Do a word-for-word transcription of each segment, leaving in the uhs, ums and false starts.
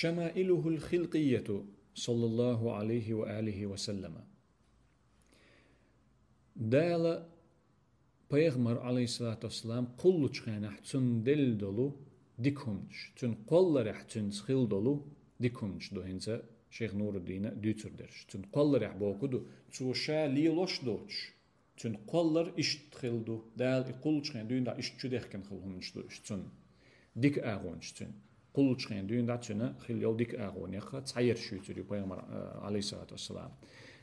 شمائله الخلقية صلى الله عليه وآله وسلم. Дала пайхамар, алейхиссалату вассалам, кхуллучу хенахь цунна делла долу дика хӀуманаш, цуьнан кхолларехь цуьнца хилла долу дика хӀуманаш ду хӀинца шайх Нуруддина дуьйцур дерш. Цуьнан кхолларехь бохург ду, цо ша лелош доцуш, цуьнан кхоллар иштта хилла ду. Дала и кхуллучу хенахь дуьйна дӀа иштта чу дехкина хилла хӀуманаш ду уьш цунна. Дика агӀонаш цуьнан. Кхуллучу хенахь дуьйна дӀа цуьнан хилла йолу дика агӀонех цхьаерш юьйцур ю пайхамар, а, алейхиссалату вассалам.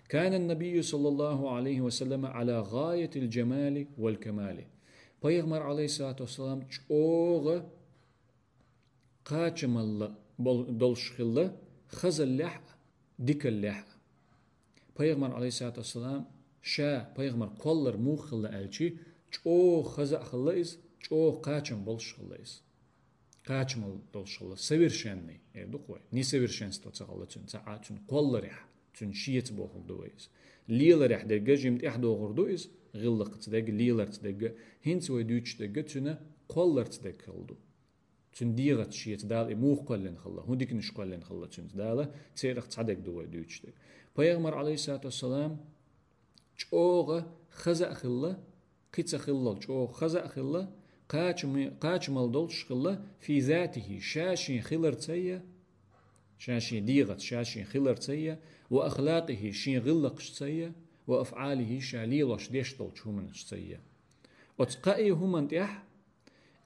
كان النبي صلى الله عليه وسلم على غاية الجمال والكمال. Пайхамар, алейхиссалату вассалам, чӀогӀа кхачамалла бол-, долуш хилла, хазаллехь а, дикаллехь а. Пайхамар, алейхиссалату вассалам, ша, пайхамар, кхоллар муха хилла аьлчи, чӀогӀа хаза а хилла иза, чӀогӀа кхачам болуш хилла иза. Кхачамалла долуш хилла, совершенный, эр ду-кх вай. Несовершенство ца хилла цуьнан, ца а цуьнан кхолларехь, цуьнан шеца бохург ду вай иза. Леларехь дерг а жимма тӀаьхьа догӀур ду иза, гӀиллакхца дерг а, леларца дерг а. ХӀинца вай дуьйцуш дерг а цуьнан кхолларца дерг хилла ду. Цуьнан дегӀаца шеца Дала и муха кхоьллина хилла, хӀун диканаш кхоьллина хилла цуьнца Дала, церах цхьа дерг ду вай дуьйцуш дерг. Пайхамар, алейхиссалату вассалам, чӀогӀа хаза а хилла, кхин ца хиллал чӀогӀа хаза а хилла, кхачаме-, кхачамалла долуш хилла, في ذاته, ша шен хиларца а, ша шен дегӀаца, ша шен хиларца а, وأخلاقه, шен гӀиллакхашца а, وأفعاله, ша лелош деш долчу хӀуманашца а. Оцу кхаа хӀуманна тӀехь,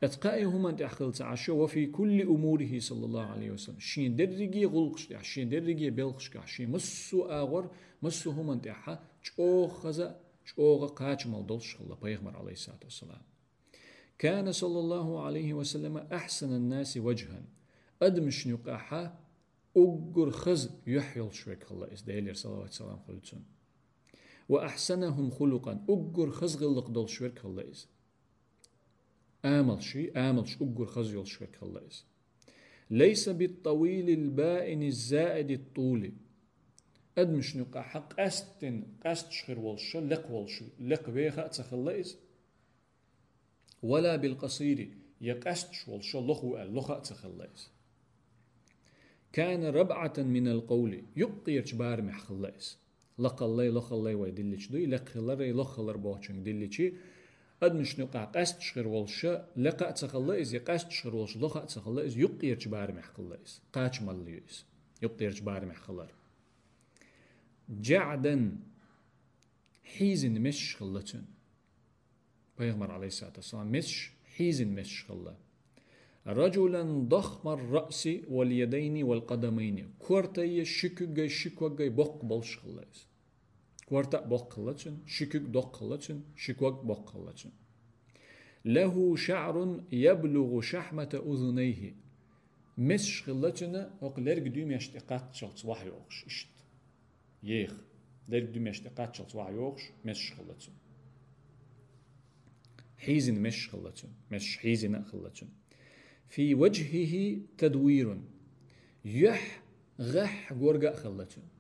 оцу кхаа хӀуманна тӀехь хилла ца Ӏаш, وفي كل أموره صلى الله عليه وسلم, шен дерриге гӀуллакхаш тӀехь, шен дерриге белхашкахь, шен массо а агӀор, массо а хӀуманна тӀехь чӀогӀа хаза а, чӀогӀа кхачамалла долуш хилла пайхамар, алейхиссалату вассалам. كان صلى الله عليه وسلم أحسن الناس وجها. Адамашна юкъахь уггар хаза юьхь йолуш верг хилла иза, Делера салават-салам хуьлда цунна. وأحسنهم خلقا, уггар хаза гӀиллакх долуш верг хилла иза. Амалш, амалш уггар хаза йолуш верг хилла иза. ليس بالطويل البائن الزائد الطول. Адамашна юкъахь къаьсттина, къаьсташ хир волуш, лекха волуш, лекха веха а ца хилла иза. ولا بالقصير, я къаьсташ волуш, лоха ву аьлла, лоха а ца хилла иза. كان ربعة من القول, юккъерчу барамехь хилла иза. Лакхаллай, лохаллай вай диллича дуй, лекха хиларай, лоха хилар бохучуьнга дилличи, адамашна юкъахь къаьсташ хир волуш, лекха а ца хилла иза, я къаьсташ хир волуш, лоха а ца хилла иза, юккъерчу барамехь хилла иза. Кхачамалла ю иза. Юккъерчу барамехь хилар. جعدا, хьийзина месаш хилла цуьнан. Пайхамар, алейхиссалату вассалам, месаш, хьийзина месаш хилла. رجلا ضخم الرأس واليدين والقدمين. Корта а, ши куьг а, ши ког а боккха болуш хилла иза. Корта а боккха хилла цуьнан, ши куьг доккха хилла цуьнан, ши ког боккха хилла цуьнан. له شعر يبلغ شحمة أذنيه. Месаш хилла цуьнан хӀокху лерг дуьймеш тӀе кхаччалц ваха йогӀуш, иштта. Еха. Лерг дуьймеш тӀе кхаччалц ваха йогӀуш, месаш хилла цуьнан. Хьийзина месаш хилла цуьнан. Месаш хьийзина а хилла цуьнан. في وجهه تدوير. Юьхь гӀеххьа горга а хилла цуьнан.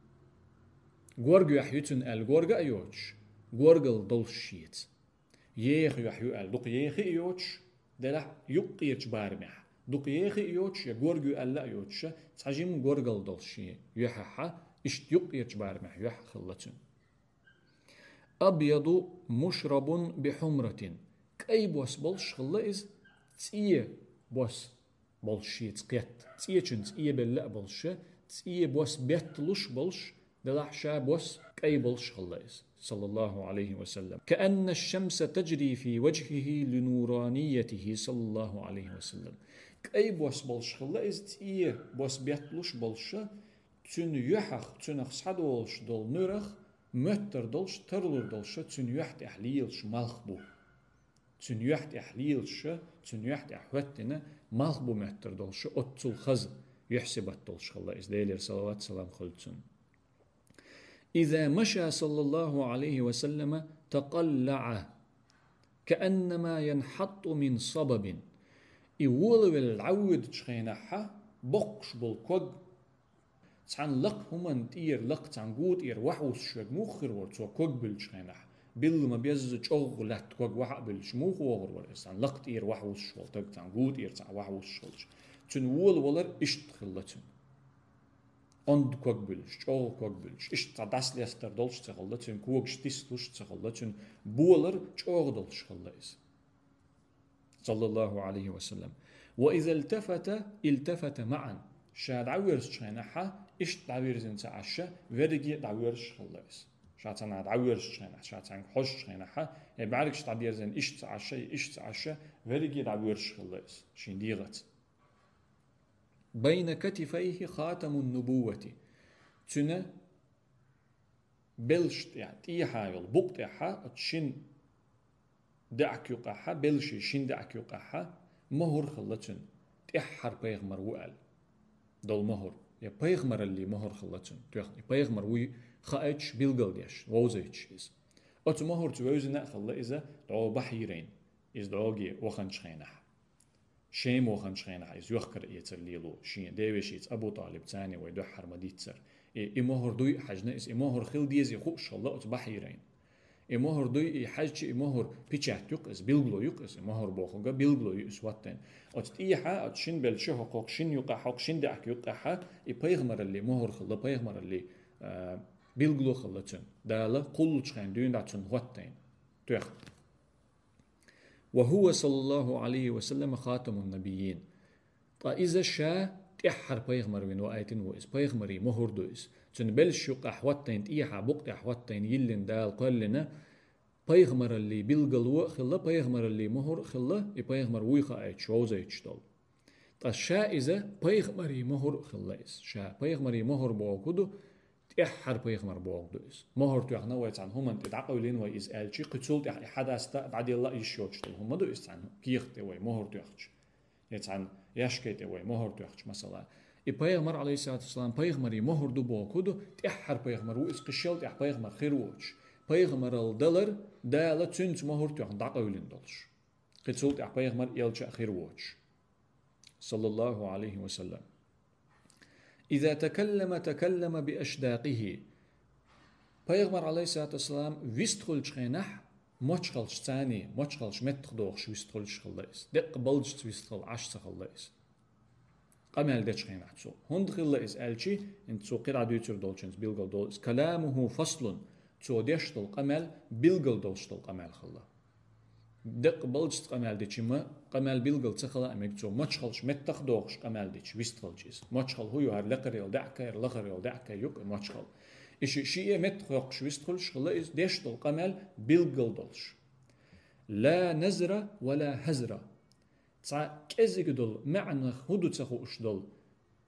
Горга юьхь ю цуьнан аьлла горга а йоцуш, горгал долуш шеца. Еха юьхь ю аьлла, дукха еха а йоцуш, делахь юккъерчу барамехь. Дукха еха а йоцуш, я горга ю аьлла а йоцуш, цхьа жимма горгал долуш шен юьхьехь, иштта юккъерчу барамехь юьхь хилла цуьнан. أبيض مشرب بحمرة. КӀай бос болуш хилла иза, цӀе бос болуш шеца кхетта. ЦӀечун цӀе белла а болуш, цӀе бос бетталуш болуш, делахь ша бос кӀай болуш хилла иза, саллаллаху алейхи ва саллям. كأن الشمس تجري في وجهه لنورانيته صلى الله عليه وسلم. КӀай бос болуш хилла иза, цӀе бос бетталуш болуш, цуьнан юьхьах, цуьнах схьадолуш долу нуьрах моьттар долуш, тарлур долуш, цуьнан юьхь тӀехь лелаш малх бу. Цуьнан юьхь тӀехь лелаш, цуьнан юьхь тӀехь хӀоьттина малх бу моьттар долуш, оццул хаза юьхь сибат долуш хилла иза, Делера салават-салам хуьлда цунна. إذا مشى صلى الله عليه وسلم تقلع كأنما ينحط من صبب. И волавелла дӀавоьдучу хенахь боккхуш болу ког, цхьана лакха хӀуманна тӀера, лакха цхьана гу тӀера вахьуссуш верг муха хир вара цо ког буьллучу хенахь? Билла ма-безза чӀогӀа лаьтта ког вахьа а буьллуш муха вогӀур вара иза, цхьана лакха тӀера вахьуссуш волу таг, цхьана гу тӀера цхьана вахьуссуш волчу? Цуьнан волавалар иштта хилла цуьнан. онда ког буьллуш, чӀогӀа ког буьллуш. Иштта цхьа дӀасалестар долуш ца хилла цуьнан, когаш тислуш ца хилла цуьнан, болар чӀогӀа долуш хилла иза. صلى الله عليه وسلم. وإذا التفت التفت معا. Ша дӀавоьрзучу хенахь, иштта дӀавирзина ца Ӏаш, верриге а дӀавоьрзуш хилла иза. Ша цхьанхьа дӀавоьрзучу хенахь, ша цхьаьнга хьожучу хенахь, я бӀаьргаш дӀадерзина иштта ца Ӏаш, я иштта ца Ӏаш, верриге а дӀавоьрзуш хилла иза шен дегӀаца. بين كتفيه خاتم النبوة. Цуьнан белшаш тӀехь-, тӀехьа йолу букъа тӀехь, оцу шина даьӀахка юккъехь, белшийн шина даьӀахка юккъехь, мохӀар хилла цуьнан, тӀаьххьара пайхамар ву аьлла долу мохӀар. Я пайхамараллин мохӀар хилла цуьнан тоьхна. И пайхамар вуй хаийтуш, билгалдеш, вовзийтуш иза. Оцу мохӀарца вевзина а хилла иза дӀо Бахьирайн, иза дӀоге ваханчу хенахь. Шема ваханчу хенахь иза йохкар-эцар лело, шен девешица Абу ТӀалиб царна вай дуьххьара ма-дийццара. И, и мохӀар дуй а хьаьжна иза, и мохӀар хила дезий хууш хилла оцу Бахьирайн. И мохӀар дуй, и хьаьжча, и мохӀар печать ю-кх иза, билгало ю-кх иза, и мохӀар бохург билгало ю иза хӀоттийна. Оцу тӀехьа, оцу шина белшийн хӀокху шина юккъехь, хӀокху шина даьӀахка юккъехь, и пайхамараллин мохӀар хилла, пайхамараллин, а, билгало хилла цуьнан. Дала кхуллучу хенахь дуьйна дӀа цунна хӀоттийна. Тоьхна. وهو صلى الله عليه وسلم خاتم النبيين. Ткъа иза ша тӀаьххьара пайхамар вина ваийтина ву иза, пайхамарийн мохӀар ду иза. Цуьнан белшаш юккъехь хӀоттийна, тӀехьа букъа тӀехь хӀоттийна, йиллина Дала кхоьллина, пайхамараллин билгало а хилла, пайхамараллин мохӀар а хилла, и пайхамар вуй хаийтуш, вовзийтуш долу. Ткъа ша иза пайхамарийн мохӀар а хилла иза. Ша пайхамарийн мохӀар бохург хӀун ду? ТӀаьххьара пайхамар бохург ду иза. МохӀар тоьхна вай цхьана хӀуманна тӀе дӀакъевлина вай иза аьлча, кхин цул тӀаьхьа и хьадаста а, дӀаделла а йиш йоцуш долу хӀума ду иза цхьана кехат тӀе вай мохӀар тоьхча. Я цхьана яьшка тӀе вай мохӀар тоьхча, масала. И пайхамар, алейхиссалату вассалам, пайхамарийн мохӀар ду бохург хӀун ду? ТӀаьххьара пайхамар ву иза, кхин шел тӀаьхьа пайхамар хир воцуш. Пайхамаралла далар Дала цуьнца мохӀар тоьхна дӀакъевлина долуш. Кхин цул тӀаьхьа пайхамар, элча а хир воцуш. صلى الله عليه وسلم. إذا تكلم تكلم بأشداقه. Пайхамар, алейхиссалату вассалам, вистхуьлучу хенахь, мочхалш царний, мочхалш меттах дохуш вистхуьлуш хилла иза. Деккъа балдашца вистхила Ӏаш ца хилла иза. Къамел дечу хенахь цо. ХӀунда хилла иза аьлча, хӀинца цо кхидӀа дуьйцур долчуьнца билгал долу иза. كلامه فصل. Цо деш долу къамел билгал долуш долу къамел хилла. Деккъа балдашца къамел дича ма, къамел билгал ца хила а мега цо, мочхалш меттах дохуш къамел дича, вистхилча иза. Мочхал хӀун ю, хӀара лекхара йолу даьӀахка, хӀара лахара йолу даьӀахка ю-кх и мочхал. И ши, шиъ а меттах йоккхуш вистхуьлуш хилла иза, деш долу къамел билгал долуш. لا نزر ولا هزر. Цхьа кӀезиг долу, маьӀна хӀун ду ца хууш долу,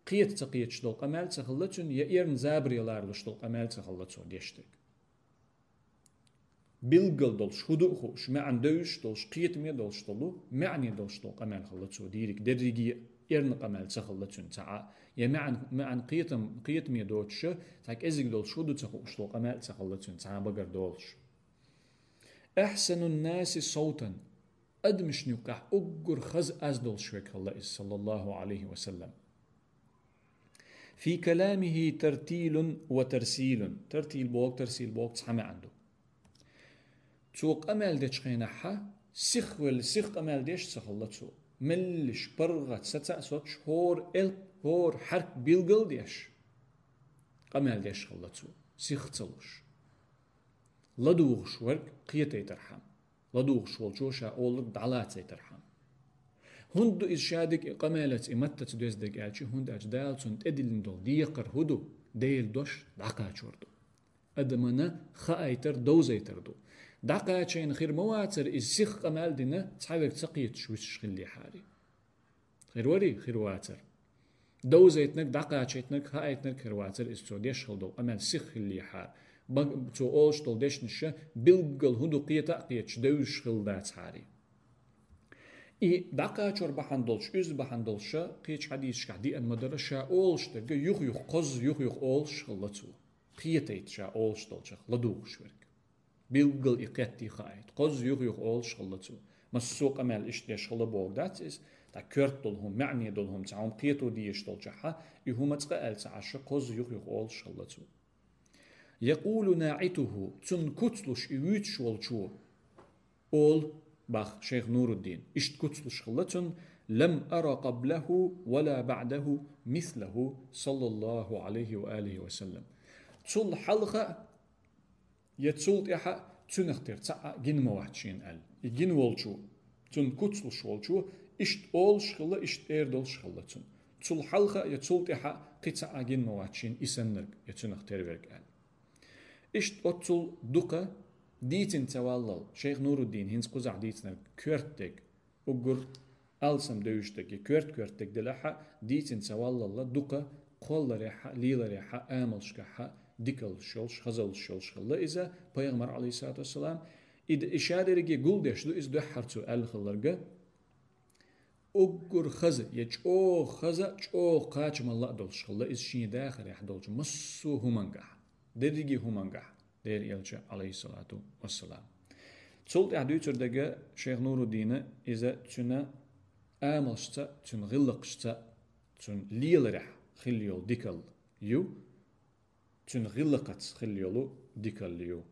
кхета ца кхеташ долу къамел ца хилла цуьнан, я эрна забаре ларалуш долу къамел ца хилла цо деш дерг. Билггал долуш, хӀун ду а хууш, маьӀна девзаш долуш, кхетаме долуш долу, маьӀне долуш долу къамел хилла цо дийриг, дерриге а эрна къамел ца хилла цуьнан цхьа а, я маьӀна, маьӀна кхетам-, кхетаме доцуша, цхьа кӀезиг долуш, хӀун ду ца хууш долу къамел ца хилла цуьнан цхьа а багар долуш. أحسن الناس صوتا. Адамашна юккъехь уггар хаза аз долуш верг хилла иза, саллаллаху алейхи ва саллам. في كلامه ترتيل وترسيل. Тартил боху, тарсил боху цхьа маьӀна ду. Цо къамел дечу хенахьа, сихвелла, сиха къамел деш ца хилла цо. Меллиш, паргӀат, саца а соцуш, хӀора элп, хӀора хьарк билгал а деш, къамел деш хилла цо, сиха ца луш. ЛадугӀуш верг кхетайтархьама. ЛадугӀуш волчо ша олург дӀалацайтархьама. ХӀунда ду иза шадерг и къамелаца, и маттаца доьзна дерг аьлча, хӀунда аьлча Дала цунна тӀедиллина долу декхар хӀун ду? Делан дош дӀакхачор ду. Адамана хаайтар, довзайтар ду. ДӀакхачийна хир ма вацара иза сиха къамел дина, цхьаверг ца кхеташ висаш хиллехьара. Хир варий? Хир вацара. Довзайтинарг, дӀакхачийтинарг, хаийтинарг хир вацара иза цо деш хила долу къамел сиха хиллехьара. Бан-, цо олуш долу дешнаша билггал хӀун ду кхета а кхеташ девзаш хила дацахьара. И дӀакхачор бахьана долуш, уьзза бахьана долуша, кхечу хьадисашкахь деана ма дара, ша олуш дерг юха-юха, кхозза юха-юха олуш хилла цо. Кхетайта ша олуш долчух, ладугӀуш верг. Билггал и кхетта хаийта. Кхозза юха-юха олуш хилла цо. Массо а къамел иштта деш хила бохург дац иза, ткъа коьрта долу хӀума, маьӀне долу хӀума, цхьа хӀума кхето дезаш долчохьа, и хӀума цкъа аьлла ца Ӏаш, кхозза юха-юха олуш хилла цо. يقول ناعته, цунна куц луш и вуьйцуш волчо олу, бах, шайх Нуруддин, иштта куц луш хилла цунна: لم أر قبله ولا بعده مثله صلى الله عليه وآله وسلم. Цул хьалха а, я цул тӀехьа а цунах тера цхьа а гина ма вац шена аьлла. И гина волчо, цунна куц луш волчо, иштта олуш хилла, иштта эр долуш хилла цунна. Цул хьалха а, я цул тӀехьа а кхин цхьа а гина ма вац шена и саннарг, я цунах тера верг аьлла. Иштта оццул дукха дийцина ца валлал, шайх Нуруддин хӀинца кхузахь дийцинарг коьрта дерг, уггар алсам девзаш дерг, я коьрта-коьрта дерг делахь а, дийцина ца валлал дукха кхолларехь а, леларехь а, амалшкахь а дикаллаш йолуш, хазаллаш йолуш хилла иза, пайхамар, алейхиссалату вассалам, и д-, и ша дерриге гулдеш ду иза дуьххьара цо аьлла хилларга, уггар хаза, я чӀогӀа хаза, чӀогӀа кхачамалла а долуш хилла иза шен дахарехь долчу массо а хӀумангахь, дерриге а хӀумангахь, Делан элча, алейхиссалату вассалам. Цул тӀаьхьа дуьйцур дерг шайх Нуруддина иза цуьнан амалшца, цуьнан гӀиллакхашца, цуьнан леларехь хилла йолу дикалла ю, цуьнан гӀиллакхаца хилла йолу дикалла ю.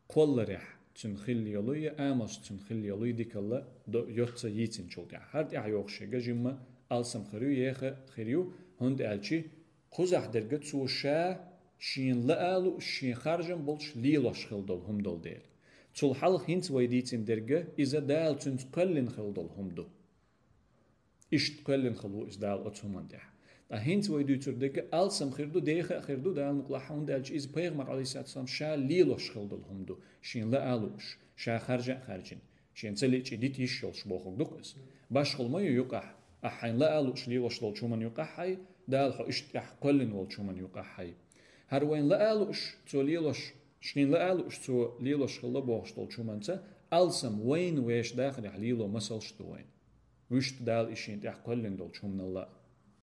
Кхолларехь цуьнан хилла йолу я амалшца цуьнан хилла йолу дикалла до-, йоцца йийцинчул тӀаьхьа. ХӀара тӀаьхьа йохуш ерг жимма алсам хир ю, еха хир ю, хӀунда аьлча кхузахь дерг цо ша шена лаа лууш, шен харжам болуш лелош хилла долу хӀума долу дела. Цул хьалха хӀинца вай дийцина дерг иза Дала цуьнца кхоьллина хилла долу хӀума ду. Иштта кхоьллина хилла ву иза Дала оцу хӀуманна тӀехь. Ткъа хӀинца вай дуьйцур дерг алсам хир ду, деха а хир ду, Дала мукъалахь, хӀунда аьлча иза пайхамар, алейхиссалату вассалам, ша лелош хилла долу хӀума ду, шена лаа лууш, ша харжа а хаьржина, шена ца лиъча дита йиш йолуш бохург ду-кх иза. Башхалла ма ю юкъахь, ахь хьайна лаа лууш лелош долчу хӀуманна юкъахь хьай, Дала хьо иштта тӀехь кхоьллина волчу хӀуманна юкъахь хьай. ХӀара вайна лаа лууш, цо лелош, шена лаа лууш, цо лелош хилла бохуш долчу хӀуманца, алсам вайна вешан дахарехь лело масалш ду вайна. Вуьшта Дала и шена тӀехь кхоьллина долчу хӀуманал а.